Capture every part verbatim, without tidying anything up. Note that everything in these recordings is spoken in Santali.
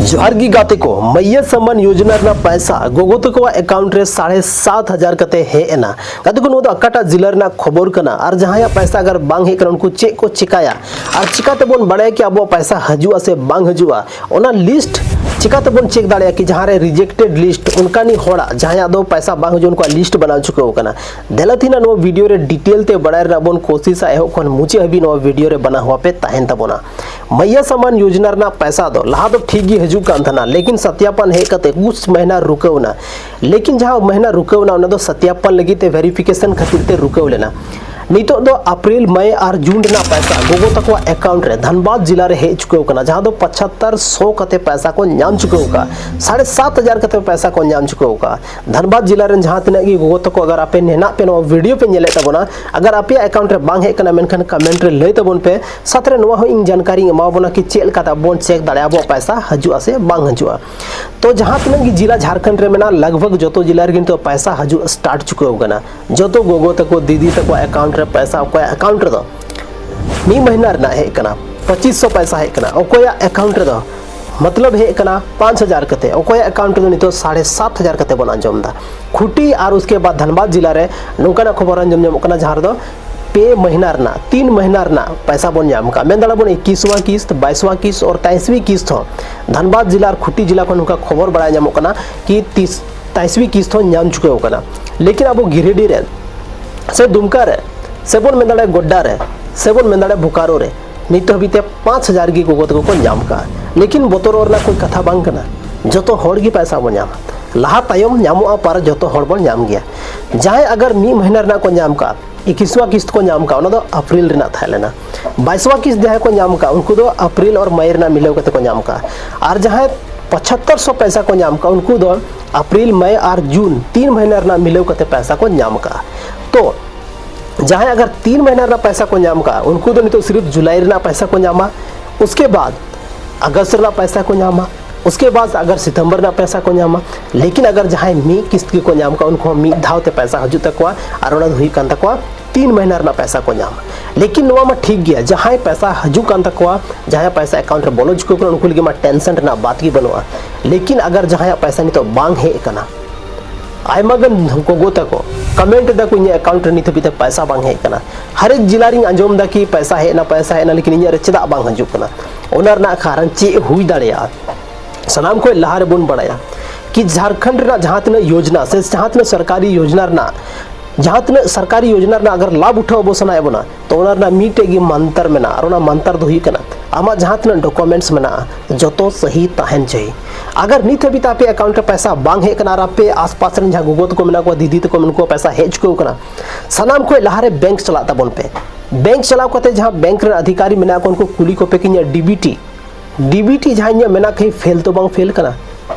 ᱡᱚᱦᱟᱨ ᱜᱮ ᱜᱟᱛᱮ ᱠᱚ, ᱢᱟᱭᱭᱟ ᱥᱟᱢᱟᱱ ᱭᱳᱡᱚᱱᱟ ᱨᱮᱱᱟᱜ ᱯᱟᱭᱥᱟ ᱜᱚᱜᱚ ᱛᱟᱠᱚᱣᱟᱜ ᱮᱠᱟᱣᱩᱱᱴ ᱨᱮ ᱥᱟᱲᱮ ᱥᱟᱛ ᱦᱟᱡᱟᱨ ᱠᱟᱛᱮ ᱦᱮᱡ ᱮᱱᱟ᱾ ᱜᱟᱛᱮ ᱠᱚ, ᱱᱚᱣᱟ ᱫᱚ ᱚᱠᱟᱴᱟᱜ ᱡᱤᱞᱟ ᱨᱮᱱᱟᱜ ᱠᱷᱚᱵᱚᱨ ᱠᱟᱱᱟ? ᱟᱨ ᱡᱟᱦᱟᱸᱭᱟᱜ ᱯᱟᱭᱥᱟ ᱟᱜᱟᱨ ᱵᱟᱝ ᱦᱮᱡ ᱠᱟᱱᱟ, ᱩᱱᱠᱩ ᱪᱮᱫ ᱠᱚ ᱪᱮᱠᱟᱭᱟ? ᱟᱨ ᱪᱤᱠᱟᱛᱮᱵᱚᱱ ᱵᱟᱲᱟᱭᱟ ᱠᱤ ᱟᱵᱚᱣᱟᱜ ᱯᱟᱭᱥᱟ ᱦᱤᱡᱩᱜᱼᱟ ᱥᱮ ᱵᱟᱝ ᱦᱤᱡᱩᱜᱼᱟ? ᱚᱱᱟ ᱞᱤᱥᱴ ᱪᱤᱠᱟᱛᱮᱵᱚᱱ ᱪᱮᱠ ᱫᱟᱲᱮᱭᱟᱜᱼᱟ ᱠᱤ ᱡᱟᱦᱟᱸ ᱨᱮ ᱨᱤᱡᱮᱠᱴᱮᱰ ᱞᱤᱥᱴ, ᱚᱱᱠᱟᱱᱤᱡ ᱦᱚᱲᱟᱜ ᱡᱟᱦᱟᱸᱭᱟᱜ ᱫᱚ ᱯᱟᱭᱥᱟ ᱵᱟᱝ ᱦᱤᱡᱩᱜ, ᱩᱱᱠᱩᱣᱟᱜ ᱞᱤᱥᱴ ᱵᱮᱱᱟᱣ ᱪᱩᱠᱟᱹᱣ ᱟᱠᱟᱱᱟ? ᱫᱮᱞᱟ ᱛᱤᱱᱟᱹᱜ ᱱᱚᱣᱟ ᱵᱷᱤᱰᱤᱭᱳ ᱨᱮ ᱰᱤᱴᱮᱞ ᱛᱮ ᱵᱟᱲᱟᱭ ᱨᱮᱱᱟᱜ ᱵᱚᱱ ᱠᱳᱥᱤᱥᱟ᱾ ᱮᱦᱚᱵ ᱠᱷᱚᱱ ᱢᱩᱪᱟᱹᱫ ᱦᱟᱹᱵᱤᱡ ᱱᱚᱣᱟ ᱵᱷᱤᱰᱤᱭᱳ ᱨᱮ ᱵᱮᱱᱟᱣ ᱦᱚᱸ ᱟᱯᱮ ᱛᱟᱦᱮᱱ ᱛᱟᱵᱚᱱᱟ᱾ ᱢᱟᱭᱭᱟ ᱥᱟᱢᱟᱱ ᱭᱳᱡᱚᱱᱟ ᱨᱮᱱᱟᱜ ᱯᱟᱭᱥᱟ ᱫᱚ ᱞᱟᱦᱟ ᱫᱚ ᱴᱷᱤᱠ ᱜᱮ ᱦᱤᱡᱩᱜ ᱠᱟᱱ ᱛᱟᱦᱮᱱᱟ, ᱞᱮᱠᱤᱱ ᱥᱟᱛᱭᱟᱯᱟᱱ ᱦᱮᱡ ᱠᱟᱛᱮ ᱠᱩᱪ ᱢᱟᱦᱱᱟ ᱨᱩᱠᱟᱹᱣ ᱮᱱᱟ᱾ ᱞᱮᱠᱤᱱ ᱡᱟᱦᱟᱸ ᱢᱟᱦᱱᱟ ᱨᱩᱠᱟᱹᱣ ᱮᱱᱟ, ᱚᱱᱟ ᱫᱚ ᱥᱟᱛᱭᱟᱯᱟᱱ ᱞᱟᱹᱜᱤᱫ ᱛᱮ, ᱵᱷᱮᱨᱤᱯᱷᱤᱠᱮᱥᱚᱱ ᱠᱷᱟᱹᱛᱤᱨ ᱛᱮ ᱨᱩᱠᱟᱹᱣ ᱞᱮᱱᱟ᱾ ᱱᱤᱛᱚᱜ ᱫᱚ ᱟᱯᱨᱤᱞ, ᱢᱮ ᱟᱨ ᱡᱩᱱ ᱨᱮᱱᱟᱜ ᱯᱟᱭᱥᱟ ᱜᱚᱜᱚ ᱛᱟᱠᱚᱣᱟᱜ ᱮᱠᱟᱣᱩᱱᱴ ᱨᱮ ᱫᱷᱟᱱᱵᱟᱫᱽ ᱡᱤᱞᱟ ᱨᱮ ᱦᱮᱡ ᱪᱩᱠᱟᱹᱣ ᱠᱟᱱᱟ, ᱡᱟᱦᱟᱸ ᱫᱚ ᱯᱟᱪᱷᱟᱛᱛᱟᱨ ᱥᱚ ᱠᱟᱛᱮ ᱯᱟᱭᱥᱟ ᱠᱚ ᱧᱟᱢ ᱪᱩᱠᱟᱹᱣ ᱠᱟᱜᱼᱟ, ᱥᱟᱲᱮ ᱥᱟᱛ ᱦᱟᱡᱟᱨ ᱠᱟᱛᱮ ᱯᱟᱭᱥᱟ ᱠᱚ ᱧᱟᱢ ᱪᱩᱠᱟᱹᱣ ᱠᱟᱜᱼᱟ᱾ ᱫᱷᱟᱱᱵᱟᱫᱽ ᱡᱤᱞᱟ ᱨᱮᱱ ᱡᱟᱦᱟᱸ ᱛᱤᱱᱟᱹᱜ ᱜᱮ ᱜᱚᱜᱚ ᱛᱟᱠᱚ, ᱟᱜᱟᱨ ᱟᱯᱮ ᱱᱮᱱᱟᱜ ᱯᱮ ᱱᱚᱣᱟ ᱵᱷᱤᱰᱤᱭᱳ ᱯᱮ ᱧᱮᱞᱮᱫ ᱛᱟᱵᱚᱱᱟ, ᱟᱜᱟᱨ ᱟᱯᱮᱭᱟᱜ ᱮᱠᱟᱣᱩᱱᱴ ᱨᱮ ᱵᱟᱝ ᱦᱮᱡ ᱠᱟᱱᱟ, ᱢᱮᱱᱠᱷᱟᱱ ᱠᱚᱢᱮᱱᱴ ᱨᱮ ᱞᱟᱹᱭ ᱛᱟᱵᱚᱱ ᱯᱮ᱾ ᱥᱟᱛ ᱨᱮ ᱱᱚᱣᱟ ᱦᱚᱸ ᱤᱧ ᱡᱟᱱᱠᱟᱨᱤᱧ ᱮᱢᱟ ᱵᱚᱱᱟ ᱠᱤ ᱪᱮᱫ ᱞᱮᱠᱟᱛᱮ ᱟᱵᱚ ᱵᱚᱱ ᱪᱮᱠ ᱫᱟᱲᱮᱭᱟᱜᱼᱟ ᱟᱵᱚᱣᱟᱜ ᱯᱟᱭᱥᱟ ᱦᱤᱡᱩᱜᱼᱟ ᱥᱮ ᱵᱟᱝ ᱦᱤᱡᱩᱜᱼᱟ᱾ ᱛᱚ ᱡᱟᱦᱟᱸ ᱛᱤᱱᱟᱹᱜ ᱜᱮ ᱡᱤᱞᱟ ᱡᱷᱟᱲᱠᱷᱚᱸᱰ ᱨᱮ ᱢᱮᱱᱟᱜᱼᱟ, ᱞᱟᱜᱽ ᱵᱷᱟᱜᱽ ᱡᱚᱛᱚ ᱡᱤᱞᱟ ᱨᱮᱜᱮ ᱱᱤᱛᱚᱜ ᱯᱟᱭᱥᱟ ᱦᱤᱡᱩᱜ ᱥᱴᱟᱨᱴ ᱪᱩᱠᱟᱹᱣ ᱠᱟᱱᱟ᱾ ᱡᱚᱛᱚ ᱜᱚᱜᱚ ᱛᱟᱠᱚ, ᱫᱤᱫᱤ ᱛᱟᱠᱚᱣᱟᱜ ᱮᱠᱟᱣᱩᱱᱴ ᱨᱮ ᱯᱟᱭᱥᱟ, ᱚᱠᱚᱭᱟᱜ ᱮᱠᱟᱣᱩᱱᱴ ᱨᱮᱫᱚ ᱢᱤᱫ ᱢᱟᱹᱦᱱᱟᱹ ᱨᱮᱱᱟᱜ ᱦᱮᱡ ᱠᱟᱱᱟ, ᱯᱚᱸᱪᱤᱥ ᱥᱚ ᱯᱟᱭᱥᱟ ᱦᱮᱡ ᱠᱟᱱᱟ, ᱚᱠᱚᱭᱟᱜ ᱮᱠᱟᱣᱩᱱᱴ ᱨᱮᱫᱚ ᱢᱚᱛᱞᱚᱵ ᱦᱮᱡ ᱠᱟᱱᱟ ᱯᱟᱸᱪ ᱦᱟᱡᱟᱨ ᱠᱟᱛᱮ, ᱚᱠᱚᱭᱟᱜ ᱮᱠᱟᱣᱩᱱᱴ ᱨᱮᱫᱚ ᱱᱤᱛᱚᱜ ᱥᱟᱲᱮ ᱥᱟᱛ ᱦᱟᱡᱟᱨ ᱠᱟᱛᱮ ᱵᱚᱱ ᱟᱸᱡᱚᱢ ᱮᱫᱟ᱾ ᱠᱷᱩᱴᱤ ᱟᱨ ᱩᱥᱠᱮ ᱵᱟᱫ ᱫᱷᱟᱱᱵᱟᱫᱽ ᱡᱤᱞᱟ ᱨᱮ ᱱᱚᱝᱠᱟᱱᱟᱜ ᱠᱷᱚᱵᱚᱨ ᱟᱸᱡᱚᱢ ᱧᱟᱢᱚᱜ ᱠᱟᱱᱟ, ᱡᱟᱦᱟᱸ ᱨᱮᱫᱚ ᱯᱮ ᱢᱟᱹᱦᱱᱟᱹ ᱨᱮᱱᱟᱜ, ᱛᱤᱱ ᱢᱟᱹᱦᱱᱟᱹ ᱨᱮᱱᱟᱜ ᱯᱟᱭᱥᱟ ᱵᱚᱱ ᱧᱟᱢ ᱠᱟᱜᱼᱟ᱾ ᱢᱮᱱ ᱫᱟᱲᱮᱭᱟᱜ ᱵᱚᱱ ᱤᱠᱤᱥᱣᱟ ᱠᱤᱥᱛ, ᱵᱟᱭᱤᱥᱣᱟ ᱠᱤᱥᱛ ᱟᱨ ᱛᱟᱭᱤᱥᱣᱤ ᱠᱤᱥᱛ ᱦᱚᱸ ᱫᱷᱟᱱᱵᱟᱫᱽ ᱡᱤᱞᱟ ᱟᱨ ᱠᱷᱩᱴᱤ ᱡᱤᱞᱟ ᱠᱷᱚᱱ ᱱᱚᱝᱠᱟ ᱠᱷᱚᱵᱚᱨ ᱵᱟᱲᱟᱭ ᱧᱟᱢᱚᱜ ᱠᱟᱱᱟ ᱠᱤ ᱛᱤᱥ ᱛᱟᱭᱤᱥᱣᱤ ᱠᱤᱥᱛ ᱦᱚᱸ ᱧᱟᱢ ᱪᱩᱠᱟᱹᱣ ᱠᱟᱱᱟ᱾ ᱞᱮᱠᱤᱱ ᱟᱵᱚ ᱜᱤᱨᱤᱰᱤ ᱨᱮ ᱥᱮ ᱫᱩᱢᱠᱟ ᱨᱮ ᱥᱮ ᱵᱚᱱ ᱢᱮᱱ ᱫᱟᱲᱮᱭᱟᱜᱼᱟ ᱜᱚᱰᱰᱟ ᱨᱮ ᱥᱮ ᱵᱚᱱ ᱢᱮᱱ ᱫᱟᱲᱮᱭᱟᱜᱼᱟ ᱵᱳᱠᱟᱨᱳ ᱨᱮ ᱱᱤᱛ ᱦᱟᱹᱵᱤᱡ ᱛᱮ ᱯᱟᱸᱪ ᱦᱟᱡᱟᱨ ᱜᱮ ᱜᱚᱜᱚ ᱛᱟᱠᱚ ᱠᱚ ᱧᱟᱢ ᱠᱟᱜᱼᱟ᱾ ᱞᱮᱠᱤᱱ ᱵᱚᱛᱚᱨᱚᱜ ᱨᱮᱱᱟᱜ ᱠᱳᱭ ᱠᱟᱛᱷᱟ ᱵᱟᱝ ᱠᱟᱱᱟ, ᱡᱚᱛᱚ ᱦᱚᱲ ᱜᱮ ᱯᱟᱭᱥᱟ ᱵᱚᱱ ᱧᱟᱢᱟ᱾ ᱞᱟᱦᱟ ᱛᱟᱭᱚᱢ ᱧᱟᱢᱚᱜᱼᱟ, ᱯᱟᱨ ᱡᱚᱛᱚ ᱦᱚᱲ ᱵᱚᱱ ᱧᱟᱢ ᱜᱮᱭᱟ᱾ ᱡᱟᱦᱟᱸᱭ ᱟᱜᱟᱨ ᱢᱤᱫ ᱢᱟᱹᱦᱱᱟᱹ ᱨᱮᱱᱟᱜ ᱠᱚ ᱧᱟᱢ ᱠᱟᱜᱼᱟ, ᱤᱠᱤᱥᱣᱟ ᱠᱤᱥᱛ ᱠᱚ ᱧᱟᱢ ᱠᱟᱜᱼᱟ, ᱚᱱᱟ ᱫᱚ ᱟᱯᱨᱤᱞ ᱨᱮᱱᱟᱜ ᱛᱟᱦᱮᱸ ᱞᱮᱱᱟ᱾ ᱵᱟᱭᱤᱥᱣᱟ ᱠᱤᱥᱛ ᱡᱟᱦᱟᱸᱭ ᱠᱚ ᱧᱟᱢ ᱠᱟᱜᱼᱟ, ᱩᱱᱠᱩ ᱫᱚ ᱟᱯᱨᱤᱞ ᱟᱨ ᱢᱮᱭ ᱨᱮᱱᱟᱜ ᱢᱤᱞᱟᱹᱣ ᱠᱟᱛᱮ ᱠᱚ ᱧᱟᱢ ᱠᱟᱜᱼᱟ᱾ ᱟᱨ ᱡᱟᱦᱟᱸᱭ ᱯᱚᱸᱪᱟᱛᱛᱚᱨ ᱥᱚ ᱯᱟᱭᱥᱟ ᱠᱚ ᱧᱟᱢ ᱠᱟᱜᱼᱟ, ᱩᱱᱠᱩ ᱫᱚ ᱟᱯᱨᱤᱞ, ᱢᱮᱭ ᱟᱨ ᱡᱩᱱ ᱛᱤᱱ ᱢᱟᱹᱦᱱᱟᱹ ᱨᱮᱱᱟᱜ ᱢᱤᱞᱟᱹᱣ ᱠᱟᱛᱮ ᱯᱟᱭᱥᱟ ᱠᱚ ᱧᱟᱢ ᱠᱟᱜᱼᱟ᱾ ᱛᱚ ᱡᱟᱦᱟᱸᱭ ᱟᱜᱟᱨ ᱛᱤᱱ ᱢᱟᱹᱦᱱᱟᱹ ᱨᱮᱱᱟᱜ ᱯᱟᱭᱥᱟ ᱠᱚ ᱧᱟᱢ ᱠᱟᱜᱼᱟ, ᱩᱱᱠᱩ ᱫᱚ ᱱᱤᱛᱚᱜ ᱥᱤᱨᱤᱯ ᱡᱩᱞᱟᱭ ᱨᱮᱱᱟᱜ ᱯᱟᱭᱥᱟ ᱠᱚ ᱧᱟᱢᱟ, ᱩᱥᱠᱮ ᱵᱟᱫ ᱟᱜᱚᱥᱴ ᱨᱮᱱᱟᱜ ᱯᱟᱭᱥᱟ ᱠᱚ ᱧᱟᱢᱟ, ᱩᱥᱠᱮ ᱵᱟᱫ ᱟᱜᱟᱨ ᱥᱤᱛᱚᱢᱵᱚᱨ ᱨᱮᱱᱟᱜ ᱯᱟᱭᱥᱟ ᱠᱚ ᱧᱟᱢᱟ᱾ ᱞᱮᱠᱤᱱ ᱟᱜᱟᱨ ᱡᱟᱦᱟᱸᱭ ᱢᱤᱫ ᱠᱤᱥᱛ ᱜᱮᱠᱚ ᱧᱟᱢ ᱠᱟᱜᱼᱟ, ᱩᱱᱠᱩ ᱦᱚᱸ ᱢᱤᱫ ᱫᱷᱟᱣ ᱛᱮ ᱯᱟᱭᱥᱟ ᱦᱤᱡᱩᱜ ᱛᱟᱠᱚᱣᱟ ᱟᱨ ᱚᱱᱟ ᱫᱚ ᱦᱩᱭᱩᱜ ᱠᱟᱱ ᱛᱟᱠᱚᱣᱟ ᱛᱤᱱ ᱢᱟᱹᱦᱱᱟᱹ ᱨᱮᱱᱟᱜ ᱯᱚᱭᱥᱟ ᱠᱚ ᱧᱟᱢᱟ᱾ ᱞᱮᱠᱤᱱ ᱱᱚᱣᱟ ᱢᱟ ᱴᱷᱤᱠ ᱜᱮᱭᱟ, ᱡᱟᱦᱟᱸᱭ ᱯᱚᱭᱥᱟ ᱦᱤᱡᱩᱜ ᱠᱟᱱ ᱛᱟᱠᱚᱣᱟ, ᱡᱟᱦᱟᱸᱭᱟᱜ ᱯᱚᱭᱥᱟ ᱮᱠᱟᱣᱩᱱᱴ ᱨᱮ ᱵᱚᱞᱚ ᱪᱩᱠᱟᱹᱣ ᱠᱟᱱᱟ, ᱩᱱᱠᱩ ᱞᱟᱹᱜᱤᱫ ᱢᱟ ᱴᱮᱱᱥᱚᱱ ᱨᱮᱱᱟᱜ ᱵᱟᱛ ᱜᱮ ᱵᱟᱹᱱᱩᱜᱼᱟ᱾ ᱞᱮᱠᱤᱱ ᱟᱜᱟᱨ ᱡᱟᱦᱟᱸᱭᱟᱜ ᱯᱚᱭᱥᱟ ᱱᱤᱛᱚᱜ ᱵᱟᱝ ᱦᱮᱡ ᱟᱠᱟᱱᱟ, ᱟᱭᱢᱟ ᱜᱟᱱ ᱜᱚᱜᱚ ᱛᱟᱠᱚ ᱠᱚᱢᱮᱱᱴ ᱮᱫᱟ ᱠᱚ, "ᱤᱧᱟᱹᱜ ᱮᱠᱟᱣᱩᱱᱴ ᱨᱮ ᱱᱤᱛ ᱦᱟᱹᱵᱤᱡ ᱛᱮ ᱯᱚᱭᱥᱟ ᱵᱟᱝ ᱦᱮᱡ ᱟᱠᱟᱱᱟ, ᱦᱟᱨᱮᱠ ᱡᱤᱞᱟ ᱨᱤᱧ ᱟᱸᱡᱚᱢ ᱮᱫᱟ ᱠᱤ ᱯᱚᱭᱥᱟ ᱦᱮᱡ ᱮᱱᱟ, ᱯᱚᱭᱥᱟ ᱦᱮᱡ ᱮᱱᱟ, ᱞᱮᱠᱤᱱ ᱤᱧᱟᱹᱜ ᱨᱮ ᱪᱮᱫᱟᱜ ᱵᱟᱝ ᱦᱤᱡᱩᱜ ᱠᱟᱱᱟ?" ᱚᱱᱟ ᱨᱮᱱᱟᱜ ᱠᱟᱨᱚᱱ ᱪᱮᱫ ᱦᱩᱭ ᱫᱟᱲᱮᱭᱟᱜᱼᱟ? ᱥᱟᱱᱟᱢ ᱠᱷᱚᱱ ᱞᱟᱦᱟ ᱨᱮᱵᱚᱱ ᱵᱟᱲᱟᱭᱟ ᱠᱤ ᱡᱷᱟᱲᱠᱷᱚᱸᱰ ᱨᱮᱱᱟᱜ ᱡᱟᱦᱟᱸ ᱛᱤᱱᱟᱹᱜ ᱭᱳᱡᱽᱱᱟ ᱥᱮ ᱡᱟᱦᱟᱸ ᱛᱤᱱᱟᱹᱜ ᱥᱚᱨᱠᱟᱨᱤ ᱭᱳᱡᱽᱱᱟ ᱨᱮᱱᱟᱜ, ᱡᱟᱦᱟᱸ ᱛᱤᱱᱟᱹᱜ ᱥᱚᱨᱠᱟᱨᱤ ᱭᱳᱡᱽᱱᱟ ᱨᱮᱱᱟᱜ ᱟᱜᱟᱨ ᱞᱟᱵᱷ ᱩᱴᱷᱟᱹᱣ ᱟᱵᱚ ᱥᱟᱱᱟᱭᱮᱫ ᱵᱚᱱᱟ, ᱛᱚ ᱚᱱᱟ ᱨᱮᱱᱟᱜ ᱢᱤᱫᱴᱮᱡ ᱜᱮ ᱢᱟᱱᱛᱟᱨ ᱢᱮᱱᱟᱜᱼᱟ, ᱟᱨ ᱚᱱᱟ ᱢᱟᱱᱛᱟᱨ ᱫᱚ ᱦᱩᱭᱩᱜ ᱠᱟᱱᱟ, ᱟᱢᱟᱜ ᱡᱟᱦᱟᱸ ᱛᱤᱱᱟᱹᱜ ᱰᱚᱠᱩᱢᱮᱱᱴᱥ ᱢᱮᱱᱟᱜᱼᱟ, ᱡᱚᱛᱚ ᱥᱟᱹᱦᱤ ᱛᱟᱦᱮᱱ ᱪᱟᱹᱦᱤ᱾ ᱟᱜᱟᱨ ᱱᱤᱛ ᱦᱟᱹᱵᱤᱡ ᱛᱮ ᱟᱯᱮ ᱮᱠᱟᱣᱩᱱᱴ ᱨᱮ ᱯᱚᱭᱥᱟ ᱵᱟᱝ ᱦᱮᱡ ᱟᱠᱟᱱᱟ, ᱟᱨ ᱟᱯᱮ ᱟᱥᱯᱟᱥ ᱨᱮᱱ ᱡᱟᱦᱟᱸ ᱜᱚᱜᱚ ᱛᱟᱠᱚ ᱢᱮᱱᱟᱜ ᱠᱚᱣᱟ, ᱫᱤᱫᱤ ᱛᱟᱠᱚ, ᱩᱱᱠᱩᱣᱟᱜ ᱯᱚᱭᱥᱟ ᱦᱮᱡ ᱪᱩᱠᱟᱹᱣ ᱟᱠᱟᱱᱟ, ᱥᱟᱱᱟᱢ ᱠᱷᱚᱱ ᱞᱟᱦᱟᱨᱮ ᱵᱮᱝᱠ ᱪᱟᱞᱟᱜ ᱛᱟᱵᱚᱱ ᱯᱮ᱾ ᱵᱮᱝᱠ ᱪᱟᱞᱟᱣ ᱠᱟᱛᱮ ᱡᱟᱦᱟᱸ ᱵᱮᱝᱠ ᱨᱮᱱ ᱟᱫᱷᱤᱠᱟᱨᱤ ᱢᱮᱱᱟᱜ ᱠᱚᱣᱟ, ᱩᱱᱠᱩ ᱠᱩᱞᱤ ᱠᱚᱯᱮ ᱠᱤ ᱤᱧᱟᱹᱜ ᱰᱤᱵᱤᱴᱤ, ᱰᱤᱵᱤᱴᱤ ᱡᱟᱦᱟᱸ ᱤᱧᱟᱹᱜ ᱢᱮᱱᱟᱜ ᱠᱷᱟᱱ ᱯᱷᱮᱞ ᱛᱚ ᱵᱟᱝ ᱯᱷᱮᱞ ᱠᱟᱱᱟ?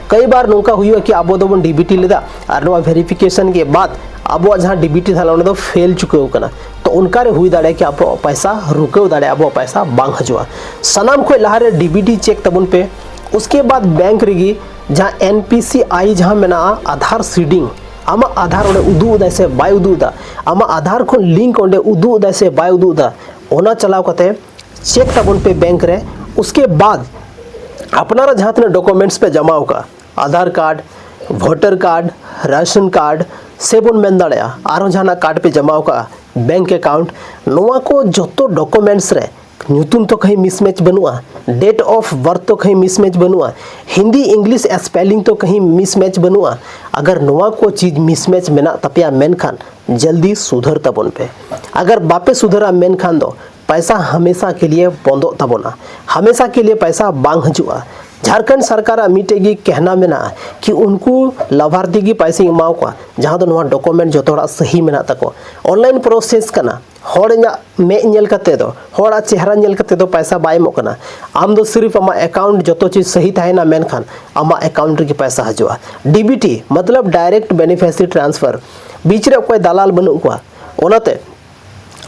ᱠᱟᱹᱭ ᱵᱟᱨ ᱱᱚᱝᱠᱟ ᱦᱩᱭᱩᱜᱼᱟ ᱠᱤ ᱟᱵᱚ ᱫᱚᱵᱚᱱ ᱰᱤᱵᱤᱴᱤ ᱞᱮᱫᱟ, ᱟᱨ ᱱᱚᱣᱟ ᱵᱷᱮᱨᱤᱯᱷᱤᱠᱮᱥᱚᱱ ᱜᱮ ᱵᱟᱫ ᱟᱵᱚᱣᱟᱜ ᱡᱟᱦᱟᱸ ᱰᱤᱵᱤᱴᱤ ᱛᱟᱦᱮᱸ ᱞᱮᱱᱟ, ᱚᱱᱟ ᱫᱚ ᱯᱷᱮᱞ ᱪᱩᱠᱟᱹᱣ ᱠᱟᱱᱟ᱾ ᱛᱚ ᱚᱱᱠᱟ ᱨᱮ ᱦᱩᱭ ᱫᱟᱲᱮᱭᱟᱜᱼᱟ ᱠᱤ ᱟᱵᱚᱣᱟᱜ ᱯᱚᱭᱥᱟ ᱨᱩᱠᱟᱹᱣ ᱫᱟᱲᱮᱭᱟᱜᱼᱟ, ᱟᱵᱚᱣᱟᱜ ᱯᱚᱭᱥᱟ ᱵᱟᱝ ᱦᱤᱡᱩᱜᱼᱟ᱾ ᱥᱟᱱᱟᱢ ᱠᱷᱚᱱ ᱞᱟᱦᱟᱨᱮ ᱰᱤᱵᱤᱴᱤ ᱪᱮᱠ ᱛᱟᱵᱚᱱ ᱯᱮ᱾ ᱩᱥᱠᱮ ᱵᱟᱫ ᱵᱮᱝᱠ ᱨᱮᱜᱮ ᱡᱟᱦᱟᱸ ᱮᱱ ᱯᱤ ᱥᱤ ᱟᱭ ᱡᱟᱦᱟᱸ ᱢᱮᱱᱟᱜᱼᱟ, ᱟᱫᱷᱟᱨ ᱥᱤᱰᱤᱝ, ᱟᱢᱟᱜ ᱟᱫᱷᱟᱨ ᱚᱸᱰᱮ ᱩᱫᱩᱜ ᱮᱫᱟᱭ ᱥᱮ ᱵᱟᱭ ᱩᱫᱩᱜ ᱮᱫᱟ, ᱟᱢᱟᱜ ᱟᱫᱷᱟᱨ ᱠᱷᱚᱱ ᱞᱤᱝᱠ ᱚᱸᱰᱮ ᱩᱫᱩᱜ ᱮᱫᱟᱭ ᱥᱮ ᱵᱟᱭ ᱩᱫᱩᱜ ᱮᱫᱟ, ᱚᱱᱟ ᱪᱟᱞᱟᱣ ᱠᱟᱛᱮ ᱪᱮᱠ ᱛᱟᱵᱚᱱ ᱯᱮ ᱵᱮᱝᱠ ᱨᱮ᱾ ᱩᱥᱠᱮ ᱵᱟᱫ ᱟᱯᱱᱟᱨᱟᱜ ᱡᱟᱦᱟᱸ ᱛᱤᱱᱟᱹᱜ ᱰᱚᱠᱩᱢᱮᱱᱴᱥ ᱯᱮ ᱡᱚᱢᱟ ᱟᱠᱟᱫᱼᱟ, Aadhaar card, voter card, ration card, ᱥᱮ ᱵᱚᱱ ᱢᱮᱱ ᱫᱟᱲᱮᱭᱟᱜᱼᱟ ᱟᱨᱦᱚᱸ ᱡᱟᱦᱟᱱᱟᱜ ᱠᱟᱨᱰ ᱯᱮ ᱡᱚᱢᱟ ᱟᱠᱟᱫᱼᱟ, ᱵᱮᱝᱠ ᱮᱠᱟᱣᱩᱱᱴ, ᱱᱚᱣᱟ ᱠᱚ ᱡᱚᱛᱚ ᱰᱚᱠᱩᱢᱮᱱᱴᱥ ᱨᱮ ᱧᱩᱛᱩᱢ ᱛᱚ ᱠᱟᱹᱦᱤ ᱢᱤᱥᱢᱮᱪ ᱵᱟᱹᱱᱩᱜᱼᱟ, ᱰᱮᱴ ᱚᱯᱷ ᱵᱟᱨᱛᱷ ᱛᱚ ᱠᱟᱹᱦᱤ ᱢᱤᱥᱢᱮᱪ ᱵᱟᱹᱱᱩᱜᱼᱟ, ᱦᱤᱱᱫᱤ ᱤᱝᱞᱤᱥ ᱥᱯᱮᱞᱤᱝ ᱛᱚ ᱠᱟᱹᱦᱤ ᱢᱤᱥᱢᱮᱪ ᱵᱟᱹᱱᱩᱜᱼᱟ᱾ ᱟᱜᱟᱨ ᱱᱚᱣᱟ ᱠᱚ ᱪᱤᱡᱽ ᱢᱤᱥᱢᱮᱪ ᱢᱮᱱᱟᱜ ᱛᱟᱯᱮᱭᱟ, ᱢᱮᱱᱠᱷᱟᱱ ᱡᱚᱞᱫᱤ ᱥᱩᱫᱷᱟᱹᱨ ᱛᱟᱵᱚᱱ ᱯᱮ᱾ ᱟᱜᱟᱨ ᱵᱟᱯᱮ ᱥᱩᱫᱷᱟᱹᱨᱟ, ᱢᱮᱱᱠᱷᱟᱱ ᱫᱚ ᱯᱚᱭᱥᱟ ᱦᱟᱢᱮᱥᱟ ᱠᱮ ᱞᱤᱭᱮ ᱵᱚᱱᱫᱚᱜ ᱛᱟᱵᱚᱱᱟ, ᱦᱟᱢᱮᱥᱟ ᱠᱮ ᱞᱤᱭᱮ ᱯᱚᱭᱥᱟ ᱵᱟᱝ ᱦᱤᱡᱩᱜᱼᱟ᱾ ᱡᱷᱟᱲᱠᱷᱚᱸᱰ ᱥᱚᱨᱠᱟᱨᱟᱜ ᱢᱤᱫᱴᱮᱡ ᱜᱮ ᱠᱮᱦᱱᱟ ᱢᱮᱱᱟᱜᱼᱟ ᱠᱤ ᱩᱱᱠᱩ ᱞᱟᱵᱷᱟᱨᱛᱷᱤ ᱜᱮ ᱯᱚᱭᱥᱟᱧ ᱮᱢᱟᱣ ᱠᱚᱣᱟ, ᱡᱟᱦᱟᱸ ᱫᱚ ᱱᱚᱣᱟ ᱰᱚᱠᱩᱢᱮᱱᱴ ᱡᱚᱛᱚ ᱦᱚᱲᱟᱜ ᱥᱟᱹᱦᱤ ᱢᱮᱱᱟᱜ ᱛᱟᱠᱚ, ᱚᱱᱞᱟᱭᱤᱱ ᱯᱨᱚᱥᱮᱥ ᱠᱟᱱᱟ᱾ ᱦᱚᱲ ᱤᱧᱟᱹᱜ ᱢᱮᱫ ᱧᱮᱞ ᱠᱟᱛᱮ ᱫᱚ, ᱦᱚᱲᱟᱜ ᱪᱮᱦᱨᱟ ᱧᱮᱞ ᱠᱟᱛᱮ ᱫᱚ ᱯᱚᱭᱥᱟ ᱵᱟᱭ ᱮᱢᱚᱜ ᱠᱟᱱᱟ᱾ ᱟᱢ ᱫᱚ ᱥᱤᱨᱤᱯ ᱟᱢᱟᱜ ᱮᱠᱟᱣᱩᱱᱴ ᱡᱚᱛᱚ ᱪᱤᱡᱽ ᱥᱟᱹᱦᱤ ᱛᱟᱦᱮᱱᱟ, ᱢᱮᱱᱠᱷᱟᱱ ᱟᱢᱟᱜ ᱮᱠᱟᱣᱩᱱᱴ ᱨᱮᱜᱮ ᱯᱚᱭᱥᱟ ᱦᱤᱡᱩᱜᱼᱟ᱾ ᱰᱤ ᱵᱤ ᱴᱤ ᱢᱚᱛᱞᱚᱵ ᱰᱟᱭᱨᱮᱠᱴ ᱵᱮᱱᱤᱯᱷᱤᱥᱤᱭᱟᱨᱤ ᱴᱨᱟᱱᱥᱯᱷᱟᱨ, ᱵᱤᱪ ᱨᱮ ᱚᱠᱚᱭ ᱫᱟᱞᱟᱞ ᱵᱟᱹᱱᱩᱜ ᱠᱚᱣᱟ, ᱚᱱᱟᱛᱮ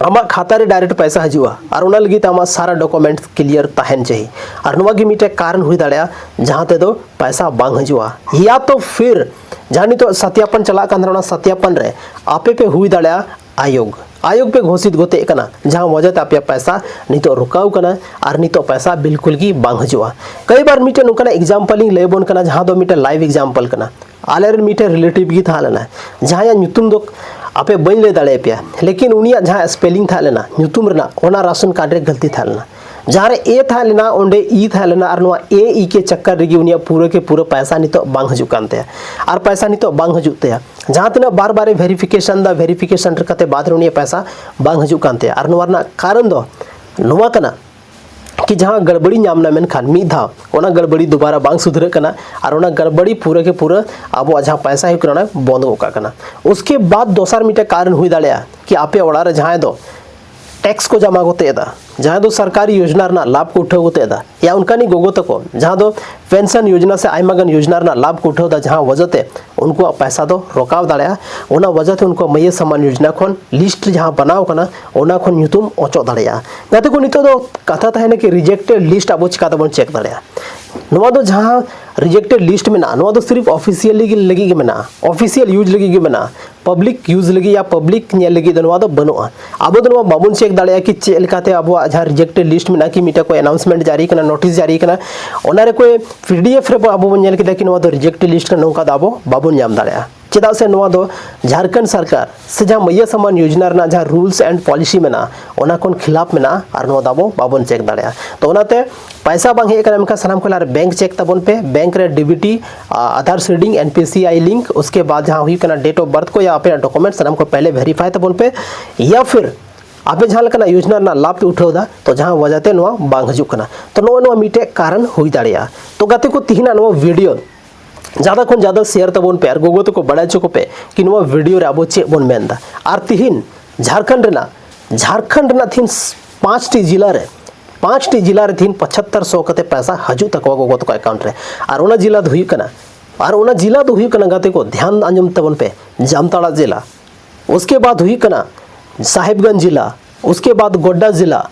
ᱟᱢᱟᱜ ᱠᱷᱟᱛᱟ ᱨᱮ ᱰᱟᱭᱨᱮᱠᱴ ᱯᱚᱭᱥᱟ ᱦᱤᱡᱩᱜᱼᱟ, ᱟᱨ ᱚᱱᱟ ᱞᱟᱹᱜᱤᱫ ᱛᱮ ᱟᱢᱟᱜ ᱥᱟᱨᱟ ᱰᱚᱠᱩᱢᱮᱱᱴ ᱠᱞᱤᱭᱟᱨ ᱛᱟᱦᱮᱱ ᱪᱟᱹᱦᱤ᱾ ᱟᱨ ᱱᱚᱣᱟ ᱜᱮ ᱢᱤᱫᱴᱮᱡ ᱠᱟᱨᱚᱱ ᱦᱩᱭ ᱫᱟᱲᱮᱭᱟᱜᱼᱟ ᱡᱟᱦᱟᱸ ᱛᱮᱫᱚ ᱯᱚᱭᱥᱟ ᱵᱟᱝ ᱦᱤᱡᱩᱜᱼᱟ᱾ ᱭᱟ ᱛᱚ ᱯᱷᱤᱨ ᱡᱟᱦᱟᱸ ᱱᱤᱛᱚᱜ ᱥᱟᱛᱭᱟᱯᱚᱱ ᱪᱟᱞᱟᱜ ᱠᱟᱱ ᱛᱟᱦᱮᱱᱟ, ᱚᱱᱟ ᱥᱟᱛᱭᱟᱯᱚᱱ ᱨᱮ ᱟᱯᱮ ᱯᱮ ᱦᱩᱭ ᱫᱟᱲᱮᱭᱟᱜᱼᱟ ᱟᱭᱳᱜᱽ, ᱟᱭᱳᱜᱽ ᱯᱮ ᱜᱷᱳᱥᱤᱛ ᱜᱚᱛᱮᱜ ᱠᱟᱱᱟ, ᱡᱟᱦᱟᱸ ᱣᱟᱡᱟᱛᱮ ᱟᱯᱮᱭᱟᱜ ᱯᱟᱭᱥᱟ ᱱᱤᱛᱚᱜ ᱨᱩᱠᱟᱣ ᱠᱟᱱᱟ ᱟᱨ ᱱᱤᱛᱚᱜ ᱯᱟᱭᱥᱟ ᱵᱤᱞᱠᱩᱞ ᱜᱮ ᱵᱟᱝ ᱦᱤᱡᱩᱜᱼᱟ᱾ ᱠᱟᱹᱭ ᱵᱟᱨ ᱢᱤᱫᱴᱮᱱ ᱱᱚᱝᱠᱟᱱᱟᱜ ᱮᱠᱡᱟᱢᱯᱚᱞ ᱤᱧ ᱞᱟᱹᱭ ᱟᱵᱚᱱ ᱠᱟᱱᱟ, ᱡᱟᱦᱟᱸ ᱫᱚ ᱢᱤᱫᱴᱮᱱ ᱞᱟᱭᱤᱵᱷ ᱮᱠᱡᱟᱢᱯᱚᱞ ᱠᱟᱱᱟ᱾ ᱟᱞᱮᱨᱮᱱ ᱢᱤᱫᱴᱮᱱ ᱨᱤᱞᱮᱴᱤᱵᱷ ᱜᱮ ᱛᱟᱦᱮᱸ ᱞᱮᱱᱟ, ᱡᱟᱦᱟᱸᱭᱟᱜ ᱧᱩᱛᱩᱢ ᱫᱚ ᱟᱯᱮ ᱵᱟᱹᱧ ᱞᱟᱹᱭ ᱫᱟᱲᱮᱭᱟᱯᱮᱭᱟ, ᱞᱮᱠᱤᱱ ᱩᱱᱤᱭᱟᱜ ᱡᱟᱦᱟᱸ ᱥᱯᱮᱞᱤᱝ ᱛᱟᱦᱮᱸ ᱞᱮᱱᱟ ᱧᱩᱛᱩᱢ ᱨᱮᱱᱟᱜ, ᱚᱱᱟ ᱨᱟᱥᱚᱱ ᱠᱟᱨᱰ ᱨᱮ ᱜᱟᱹᱞᱛᱤ ᱛᱟᱦᱮᱸ ᱞᱮᱱᱟ᱾ ᱡᱟᱦᱟᱸ ᱨᱮ ᱮ ᱛᱟᱦᱮᱸ ᱞᱮᱱᱟ, ᱚᱸᱰᱮ ᱤ ᱛᱟᱦᱮᱸ ᱞᱮᱱᱟ, ᱟᱨ ᱱᱚᱣᱟ ᱮ ᱤ ᱠᱮ ᱪᱟᱠᱠᱟᱨ ᱨᱮᱜᱮ ᱩᱱᱤᱭᱟᱜ ᱯᱩᱨᱟᱹ ᱠᱮ ᱯᱩᱨᱟᱹ ᱯᱟᱭᱥᱟ ᱱᱤᱛᱚᱜ ᱵᱟᱝ ᱦᱤᱡᱩᱜ ᱠᱟᱱ ᱛᱟᱭᱟ᱾ ᱟᱨ ᱯᱟᱭᱥᱟ ᱱᱤᱛᱚᱜ ᱵᱟᱝ ᱦᱤᱡᱩᱜ ᱛᱟᱭᱟ᱾ ᱡᱟᱦᱟᱸ ᱛᱤᱱᱟᱹᱜ ᱵᱟᱨ ᱵᱟᱨᱮ ᱵᱷᱮᱨᱤᱯᱷᱤᱠᱮᱥᱚᱱ ᱫᱟ, ᱵᱷᱮᱨᱤᱯᱷᱤᱠᱮᱥᱚᱱ ᱠᱟᱛᱮ ᱵᱟᱫ ᱨᱮ ᱩᱱᱤᱭᱟᱜ ᱯᱟᱭᱥᱟ ᱵᱟᱝ ᱦᱤᱡᱩᱜ ᱠᱟᱱ ᱛᱟᱭᱟ᱾ ᱟᱨ ᱱᱚᱣᱟ ᱨᱮᱱᱟᱜ ᱠᱟᱨᱚᱱ ᱫᱚ ᱱᱚᱣᱟ ᱠᱟᱱᱟ, ᱠᱤ ᱡᱟᱦᱟᱸ ᱜᱟᱲᱵᱟᱲᱤ ᱧᱟᱢ ᱮᱱᱟ, ᱢᱮᱱᱠᱷᱟᱱ ᱢᱤᱫ ᱫᱷᱟᱣ ᱚᱱᱟ ᱜᱟᱲᱵᱟᱲᱤ ᱫᱩᱵᱟᱨᱟ ᱵᱟᱝ ᱥᱩᱫᱷᱨᱟᱹᱜ ᱠᱟᱱᱟ, ᱟᱨ ᱚᱱᱟ ᱜᱟᱲᱵᱟᱲᱤ ᱯᱩᱨᱟᱹ ᱠᱮ ᱯᱩᱨᱟᱹ ᱟᱵᱚᱣᱟᱜ ᱡᱟᱦᱟᱸ ᱯᱟᱭᱥᱟ ᱦᱩᱭᱩᱜ ᱠᱟᱱᱟ, ᱚᱱᱟ ᱵᱚᱱᱫ ᱜᱚᱫ ᱠᱟᱜ ᱠᱟᱱᱟ᱾ ᱩᱥᱠᱮ ᱵᱟᱫ ᱫᱚᱥᱟᱨ ᱢᱤᱫᱴᱮᱱ ᱠᱟᱨᱚᱱ ᱦᱩᱭ ᱫᱟᱲᱮᱭᱟᱜᱼᱟ ᱠᱤ ᱟᱯᱮ ᱚᱲᱟᱜ ᱨᱮ ᱡᱟᱦᱟᱸᱭ ᱫᱚ ᱴᱮᱠᱥ ᱠᱚ ᱡᱟᱢᱟ ᱠᱚ ᱛᱮᱫ ᱮᱫᱟ, ᱡᱟᱦᱟᱸᱭ ᱫᱚ ᱥᱚᱨᱠᱟᱨᱤ ᱭᱳᱡᱽᱱᱟ ᱨᱮᱱᱟᱜ ᱞᱟᱵᱷ ᱠᱚ ᱩᱴᱷᱟᱹᱣ ᱠᱚ ᱛᱮᱫ ᱮᱫᱟ, ᱭᱟ ᱚᱱᱠᱟᱱᱤᱡ ᱜᱚᱜᱚ ᱛᱟᱠᱚ ᱡᱟᱦᱟᱸ ᱫᱚ ᱯᱮᱱᱥᱚᱱ ᱭᱳᱡᱽᱱᱟ ᱥᱮ ᱟᱭᱢᱟ ᱜᱟᱱ ᱭᱳᱡᱽᱱᱟ ᱨᱮᱱᱟᱜ ᱞᱟᱵᱷ ᱠᱚ ᱩᱴᱷᱟᱹᱣ ᱮᱫᱟ, ᱡᱟᱦᱟᱸ ᱣᱟᱡᱟᱛᱮ ᱩᱱᱠᱩᱣᱟᱜ ᱯᱟᱭᱥᱟ ᱫᱚ ᱨᱚᱠᱟᱣ ᱫᱟᱲᱮᱭᱟᱜᱼᱟ, ᱚᱱᱟ ᱣᱟᱡᱟᱛᱮ ᱩᱱᱠᱩᱣᱟᱜ ᱢᱟᱹᱭᱭᱟᱹ ᱥᱟᱢᱟᱱ ᱭᱳᱡᱽᱱᱟ ᱠᱷᱚᱱ ᱞᱤᱥᱴ ᱡᱟᱦᱟᱸ ᱵᱮᱱᱟᱣ ᱠᱟᱱᱟ, ᱚᱱᱟ ᱠᱷᱚᱱ ᱧᱩᱛᱩᱢ ᱚᱪᱚᱜ ᱫᱟᱲᱮᱭᱟᱜᱼᱟ᱾ ᱜᱟᱛᱮ ᱠᱚ, ᱱᱤᱛᱚᱜ ᱫᱚ ᱠᱟᱛᱷᱟ ᱛᱟᱦᱮᱱᱟ ᱠᱤ ᱨᱤᱡᱮᱠᱴᱮᱰ ᱞᱤᱥᱴ ᱟᱵᱚ ᱪᱤᱠᱟ ᱛᱮᱵᱚᱱ ᱪᱮᱠ ᱫᱟᱲᱮᱭᱟᱜᱼᱟ? ᱱᱚᱣᱟ ᱫᱚ ᱡᱟᱦᱟᱸ ᱨᱤᱡᱮᱠᱴᱮᱰ ᱞᱤᱥᱴ ᱢᱮᱱᱟᱜᱼᱟ, ᱱᱚᱣᱟ ᱫᱚ ᱥᱤᱨᱤᱯ ᱚᱯᱷᱤᱥᱤᱭᱟᱞᱤ ᱞᱟᱹᱜᱤᱫ ᱜᱮ ᱢᱮᱱᱟᱜᱼᱟ, ᱚᱯᱷᱤᱥᱤᱭᱟᱞ ᱭᱩᱡᱽ ᱞᱟᱹᱜᱤᱫ ᱜᱮ ᱢᱮᱱᱟᱜᱼᱟ᱾ ᱯᱟᱵᱽᱞᱤᱠ ᱭᱩᱡᱽ ᱞᱟᱹᱜᱤᱫ ᱭᱟ ᱯᱟᱵᱽᱞᱤᱠ ᱧᱮᱞ ᱞᱟᱹᱜᱤᱫ ᱫᱚ ᱱᱚᱣᱟ ᱫᱚ ᱵᱟᱹᱱᱩᱜᱼᱟ᱾ ᱟᱵᱚ ᱫᱚ ᱱᱚᱣᱟ ᱵᱟᱵᱚᱱ ᱪᱮᱠ ᱫᱟᱲᱮᱭᱟᱜᱼᱟ ᱠᱤ ᱪᱮᱫ ᱞᱮᱠᱟᱛᱮ ᱟᱵᱚᱣᱟᱜ ᱡᱟᱦᱟᱸ ᱨᱤᱡᱮᱠᱴᱮᱰ ᱞᱤᱥᱴ ᱢᱮᱱᱟᱜᱼᱟ, ᱠᱤ ᱢᱤᱫᱴᱮᱱ ᱠᱚ ᱟᱱᱟᱣᱩᱱᱥᱢᱮᱱᱴ ᱡᱟᱹᱨᱤ ᱠᱟᱱᱟ, ᱱᱳᱴᱤᱥ ᱡᱟᱹᱨᱤ ᱠᱟᱱᱟ, ᱚᱱᱟ ᱨᱮ ᱠᱚᱭ ᱯᱤᱰᱤᱮᱯᱷ ᱨᱮ ᱟᱵᱚ ᱵᱚᱱ ᱧᱮᱞ ᱠᱮᱫᱟ ᱠᱤ ᱱᱚᱣᱟ ᱫᱚ ᱨᱤᱡᱮᱠᱴᱮᱰ ᱞᱤᱥᱴ ᱠᱟᱱᱟ, ᱱᱚᱝᱠᱟ ᱫᱚ ᱟᱵᱚ ᱵᱟᱵᱚᱱ ᱧᱟᱢ ᱫᱟᱲᱮᱭᱟᱜᱼᱟ᱾ ᱪᱮᱫᱟᱜ ᱥᱮ ᱱᱚᱣᱟ ᱫᱚ ᱡᱷᱟᱲᱠᱷᱚᱸᱰ ᱥᱚᱨᱠᱟᱨ ᱥᱮ ᱡᱟᱦᱟᱸ ᱢᱟᱹᱭᱭᱟᱹ ᱥᱟᱢᱟᱱ ᱭᱳᱡᱽᱱᱟ ᱨᱮᱱᱟᱜ ᱡᱟᱦᱟᱸ ᱨᱩᱞᱥ ᱮᱱᱰ ᱯᱚᱞᱤᱥᱤ ᱢᱮᱱᱟᱜᱼᱟ, ᱚᱱᱟ ᱠᱷᱚᱱ ᱠᱷᱤᱞᱟᱯ ᱢᱮᱱᱟᱜᱼᱟ, ᱟᱨ ᱱᱚᱣᱟ ᱫᱚ ᱟᱵᱚ ᱵᱟᱵᱚᱱ ᱪᱮᱠ ᱫᱟᱲᱮᱭᱟᱜᱼᱟ᱾ ᱛᱚ ᱚᱱᱟᱛᱮ ᱯᱟᱭᱥᱟ ᱵᱟᱝ ᱦᱮᱡ ᱟᱠᱟᱱᱟ, ᱢᱮᱱᱠᱷᱟᱱ ᱥᱟᱱᱟᱢ ᱠᱷᱚᱱ ᱞᱟᱦᱟ ᱨᱮ ᱵᱮᱝᱠ ᱪᱮᱠ ᱛᱟᱵᱚᱱ ᱯᱮ, ᱵᱮᱝᱠ ᱨᱮ ᱰᱤᱵᱤᱴᱤ, B, Aadhaar seeding, N P C I link, ᱩᱥᱠᱮ ᱵᱟᱫ ᱡᱟᱦᱟᱸ ᱦᱩᱭᱩᱜ ᱠᱟᱱᱟ ᱰᱮᱴ ᱚᱯᱷ ᱵᱟᱨᱛᱷ ᱠᱚ ᱭᱟ ᱟᱯᱮᱭᱟᱜ ᱰᱚᱠᱩᱢᱮᱱᱴ, ᱥᱟᱱᱟᱢ ᱠᱚ ᱯᱮᱦᱞᱮ ᱵᱷᱮᱨᱤᱯᱷᱟᱭ ᱛᱟᱵᱚᱱ ᱯᱮ, ᱭᱟ ᱯᱷᱤᱨ ᱟᱯᱮ ᱡᱟᱦᱟᱸ ᱞᱮᱠᱟᱱᱟᱜ ᱭᱳᱡᱽᱱᱟ ᱨᱮᱱᱟᱜ ᱞᱟᱵᱷ ᱯᱮ ᱩᱴᱷᱟᱹᱣ ᱮᱫᱟ, ᱛᱚ ᱡᱟᱦᱟᱸ ᱣᱟᱡᱟᱛᱮ ᱱᱚᱣᱟ ᱵᱟᱝ ᱦᱤᱡᱩᱜ ᱠᱟᱱᱟ, ᱛᱚ ᱱᱚᱜᱼᱚ ᱱᱚᱣᱟ ᱢᱤᱫᱴᱮᱡ ᱠᱟᱨᱚᱱ ᱦᱩᱭ ᱫᱟᱲᱮᱭᱟᱜᱼᱟ᱾ ᱛᱚ ᱜᱟᱛᱮ ᱠᱚ, ᱛᱤᱦᱤᱧᱟᱜ ᱱᱚᱣᱟ ᱵᱷᱤᱰᱤᱭᱳ ᱡᱟᱫᱟ ᱠᱷᱚᱱ ᱡᱟᱫᱟ ᱥᱮᱭᱟᱨ ᱛᱟᱵᱚᱱ ᱯᱮ ᱟᱨ ᱜᱚᱜᱚ ᱛᱟᱠᱚ ᱵᱟᱲᱟᱭ ᱦᱚᱪᱚ ᱠᱚᱯᱮ ᱠᱤ ᱱᱚᱣᱟ ᱵᱷᱤᱰᱤᱭᱳ ᱨᱮ ᱟᱵᱚ ᱪᱮᱫ ᱵᱚᱱ ᱢᱮᱱᱫᱟ᱾ ᱟᱨ ᱛᱤᱦᱤᱧ ᱡᱷᱟᱲᱠᱷᱚᱸᱰ ᱨᱮᱱᱟᱜ, ᱡᱷᱟᱲᱠᱷᱚᱸᱰ ᱨᱮᱱᱟᱜ ᱛᱤᱦᱤᱧ ᱯᱟᱸᱪᱴᱤ ᱡᱮᱞᱟ ᱨᱮ, ᱯᱟᱸᱪᱴᱤ ᱡᱮᱞᱟ ᱨᱮ ᱛᱤᱦᱤᱧ ᱯᱚᱸᱪᱟᱛᱛᱚᱨ ᱥᱚ ᱠᱟᱛᱮ ᱯᱚᱭᱥᱟ ᱦᱤᱡᱩᱜ ᱛᱟᱠᱚᱣᱟ ᱜᱚᱜᱚ ᱛᱟᱠᱚ ᱟᱠᱟᱣᱩᱱᱴ ᱨᱮ᱾ ᱟᱨ ᱚᱱᱟ ᱡᱮᱞᱟ ᱫᱚ ᱦᱩᱭᱩᱜ ᱠᱟᱱᱟ, ᱟᱨ ᱚᱱᱟ ᱡᱮᱞᱟ ᱫᱚ ᱦᱩᱭᱩᱜ ᱠᱟᱱᱟ, ᱜᱟᱛᱮ ᱠᱚ, ᱫᱷᱮᱭᱟᱱ ᱟᱸᱡᱚᱢ ᱛᱟᱵᱚᱱ ᱯᱮ, ᱡᱟᱢᱛᱟᱲᱟ ᱡᱮᱞᱟ, ᱩᱥᱠᱮ ᱵᱟᱫ ᱦᱩᱭᱩᱜ ᱠᱟᱱᱟ ᱥᱟᱦᱮᱵᱽᱜᱚᱸᱡᱽ ᱡᱮᱞᱟ, ᱩᱥᱠᱮ ᱵᱟᱫ ᱜᱳᱰᱰᱟ ᱡᱮᱞᱟ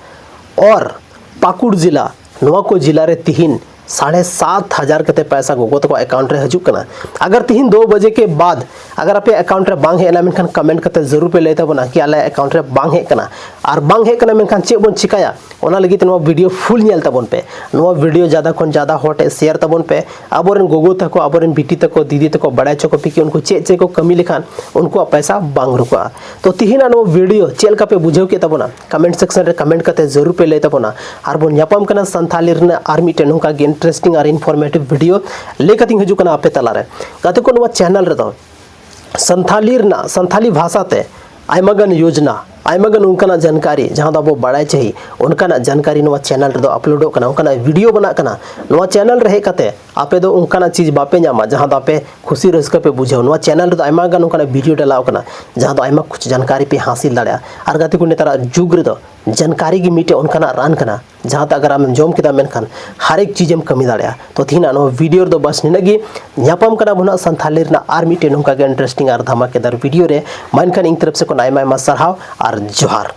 ᱟᱨ ᱯᱟᱠᱩᱲ ᱡᱮᱞᱟ᱾ ᱱᱚᱣᱟ ᱠᱚ ᱡᱮᱞᱟ ᱨᱮ ᱛᱤᱦᱤᱧ ᱥᱟᱲᱮ ᱥᱟᱛ ᱦᱟᱡᱟᱨ ᱠᱟᱛᱮ ᱯᱟᱭᱥᱟ ᱜᱚᱜᱚ ᱛᱟᱠᱚ ᱟᱠᱟᱣᱩᱱᱴ ᱨᱮ ᱦᱤᱡᱩᱜ ᱠᱟᱱᱟ᱾ ᱟᱜᱟᱨ ᱛᱤᱦᱤᱧ ᱫᱩ ᱵᱟᱡᱮ ᱠᱮ ᱵᱟᱫ ᱟᱜᱟᱨ ᱟᱯᱮ ᱟᱠᱟᱣᱩᱱᱴ ᱨᱮ ᱵᱟᱝ ᱦᱮᱡ ᱮᱱᱟ, ᱢᱮᱱᱠᱷᱟᱱ ᱠᱚᱢᱮᱱᱴ ᱠᱟᱛᱮ ᱡᱟᱹᱨᱩᱲ ᱯᱮ ᱞᱟᱹᱭ ᱛᱟᱵᱚᱱᱟ ᱠᱤ ᱟᱞᱮ ᱟᱠᱟᱣᱩᱱᱴ ᱨᱮ ᱵᱟᱝ ᱦᱮᱡ ᱠᱟᱱᱟ᱾ ᱟᱨ ᱵᱟᱝ ᱦᱮᱡ ᱠᱟᱱᱟ, ᱢᱮᱱᱠᱷᱟᱱ ᱪᱮᱫ ᱵᱚᱱ ᱪᱤᱠᱟᱹᱭᱟ? ᱚᱱᱟ ᱞᱟᱹᱜᱤᱫ ᱛᱮ ᱱᱚᱣᱟ ᱵᱷᱤᱰᱤᱭᱳ ᱯᱷᱩᱞ ᱧᱮᱞ ᱛᱟᱵᱚᱱ ᱯᱮ᱾ ᱱᱚᱣᱟ ᱵᱷᱤᱰᱤᱭᱳ ᱡᱟᱫᱟ ᱠᱷᱚᱱ ᱡᱟᱫᱟ ᱦᱚᱲ ᱴᱷᱮᱱ ᱥᱮᱭᱟᱨ ᱛᱟᱵᱚᱱ ᱯᱮ᱾ ᱟᱵᱚᱨᱮᱱ ᱜᱚᱜᱚ ᱛᱟᱠᱚ, ᱟᱵᱚᱨᱮᱱ ᱵᱤᱴᱤ ᱛᱟᱠᱚ, ᱫᱤᱫᱤ ᱛᱟᱠᱚ ᱵᱟᱲᱟᱭ ᱦᱚᱪᱚ ᱠᱚᱯᱮ ᱠᱤ ᱩᱱᱠᱩ ᱪᱮᱫ ᱪᱮᱫ ᱠᱚ ᱠᱟᱹᱢᱤ ᱞᱮᱠᱷᱟᱱ ᱩᱱᱠᱩᱣᱟᱜ ᱯᱟᱭᱥᱟ ᱵᱟᱝ ᱨᱩᱠᱟᱹᱜᱼᱟ᱾ ᱛᱚ ᱛᱤᱦᱤᱧᱟᱜ ᱱᱚᱣᱟ ᱵᱷᱤᱰᱤᱭᱳ ᱪᱮᱫ ᱞᱮᱠᱟ ᱯᱮ ᱵᱩᱡᱷᱟᱹᱣ ᱠᱮᱫ ᱛᱟᱵᱚᱱᱟ? ᱠᱚᱢᱮᱱᱴ ᱥᱮᱠᱥᱚᱱ ᱨᱮ ᱠᱚᱢᱮᱱᱴ ᱠᱟᱛᱮ ᱡᱟᱹᱨᱩᱲ ᱯᱮ ᱞᱟᱹᱭ ᱛᱟᱵᱚᱱᱟ᱾ ᱟᱨ ᱵᱚᱱ ᱧᱟᱯᱟᱢ ᱠᱟᱱᱟ ᱥᱟᱱᱛᱷᱟᱞᱤ ᱨᱮᱱᱟᱜ ᱟᱨ ᱢᱤᱫᱴᱮᱱ ᱱᱚᱝᱠᱟ ᱜᱮ ᱤᱱᱴᱟᱨᱮᱥᱴᱤᱝ ᱟᱨ ᱤᱱᱯᱷᱚᱨᱢᱮᱴᱤᱵᱷ ᱵᱷᱤᱰᱤᱭᱳ ᱞᱟᱹᱭ ᱠᱟᱛᱮᱧ ᱦᱤᱡᱩᱜ ᱠᱟᱱᱟ ᱟᱯᱮ ᱛᱟᱞᱟᱨᱮ᱾ ᱜᱟᱛᱮ ᱠᱚ, ᱱᱚᱣᱟ ᱪᱮᱱᱮᱞ ᱨᱮᱫᱚ ᱥᱟᱱᱛᱷᱟᱞᱤ ᱨᱮᱱᱟᱜ, ᱥᱟᱱᱛᱷᱟᱞᱤ ᱵᱷᱟᱥᱟ ᱛᱮ ᱟᱭᱢᱟ ᱜᱟᱱ ᱭᱳᱡᱽᱱᱟ, ᱟᱭᱢᱟ ᱜᱟᱱ ᱚᱱᱠᱟᱱᱟᱜ ᱡᱟᱱᱠᱟᱨᱤ, ᱡᱟᱦᱟᱸ ᱫᱚ ᱟᱵᱚ ᱵᱟᱲᱟᱭ ᱪᱟᱹᱦᱤ, ᱚᱱᱠᱟᱱᱟᱜ ᱡᱟᱱᱠᱟᱨᱤ ᱱᱚᱣᱟ ᱪᱮᱱᱮᱞ ᱨᱮᱫᱚ ᱟᱯᱞᱳᱰᱚᱜ ᱠᱟᱱᱟ, ᱚᱱᱠᱟᱱᱟᱜ ᱵᱷᱤᱰᱤᱭᱳ ᱵᱮᱱᱟᱜ ᱠᱟᱱᱟ᱾ ᱱᱚᱣᱟ ᱪᱮᱱᱮᱞ ᱨᱮ ᱦᱮᱡ ᱠᱟᱛᱮ ᱟᱯᱮ ᱫᱚ ᱚᱱᱠᱟᱱᱟᱜ ᱪᱤᱡᱽ ᱵᱟᱯᱮ ᱧᱟᱢᱟ ᱡᱟᱦᱟᱸ ᱫᱚ ᱟᱯᱮ ᱠᱷᱩᱥᱤ ᱨᱟᱹᱥᱠᱟᱹ ᱯᱮ ᱵᱩᱡᱷᱟᱹᱣ᱾ ᱱᱚᱣᱟ ᱪᱮᱱᱮᱞ ᱨᱮᱫᱚ ᱟᱭᱢᱟ ᱜᱟᱱ ᱚᱱᱠᱟᱱᱟᱜ ᱵᱷᱤᱰᱤᱭᱳ ᱰᱟᱞᱟᱣ ᱠᱟᱱᱟ ᱡᱟᱦᱟᱸ ᱫᱚ ᱟᱭᱢᱟ ᱠᱩᱪ ᱡᱟᱱᱠᱟᱨᱤ ᱯᱮ ᱦᱟᱥᱤᱞ ᱫᱟᱲᱮᱭᱟᱜᱼᱟ᱾ ᱟᱨ ᱜᱟᱛᱮ ᱠᱚ, ᱱᱮᱛᱟᱨᱟᱜ ᱡᱩᱜᱽ ᱨᱮᱫᱚ ᱡᱟᱱᱠᱟᱨᱤ ᱜᱮ ᱢᱤᱫᱴᱮᱱ ᱚᱱᱠᱟᱱᱟᱜ ᱨᱟᱱ ᱠᱟᱱᱟ ᱡᱟᱦᱟᱸ ᱫᱚ ᱟᱜᱟᱨ ᱟᱢᱮᱢ ᱡᱚᱢ ᱠᱮᱫᱟ, ᱢᱮᱱᱠᱷᱟᱱ ᱦᱟᱨ ᱮᱠ ᱪᱤᱡᱽ ᱮᱢ ᱠᱟᱹᱢᱤ ᱫᱟᱲᱮᱭᱟᱜᱼᱟ᱾ ᱛᱚ ᱛᱤᱦᱤᱧᱟᱜ ᱱᱚᱣᱟ ᱵᱷᱤᱰᱤᱭᱳ ᱨᱮᱫᱚ ᱵᱟᱥ ᱱᱤᱱᱟᱹᱜ ᱜᱮ᱾ ᱧᱟᱯᱟᱢ ᱠᱟᱱᱟ ᱵᱚᱱ ᱦᱟᱸᱜ ᱥᱟᱱᱛᱷᱟᱞᱤ ᱨᱮᱱᱟᱜ ᱟᱨ ᱢᱤᱫᱴᱮᱱ ᱱᱚᱝᱠᱟ ᱜᱮ ᱤᱱᱴᱟᱨᱮᱥᱴᱤᱝ ᱟᱨ ᱫᱷᱟᱢᱟᱠᱮᱫᱟᱨ ᱵᱷᱤᱰᱤᱭᱳ ᱨᱮ᱾ ᱢᱟ ᱮᱱᱠᱷᱟᱱ ᱤᱧ ᱛᱚᱨᱚᱯ ᱥᱮᱫ ᱠᱷᱚᱱ ᱟᱭᱢᱟ ᱟᱭᱢᱟ ᱥᱟᱨᱦᱟᱣ ᱟᱨ ᱡᱚᱦᱟᱨ᱾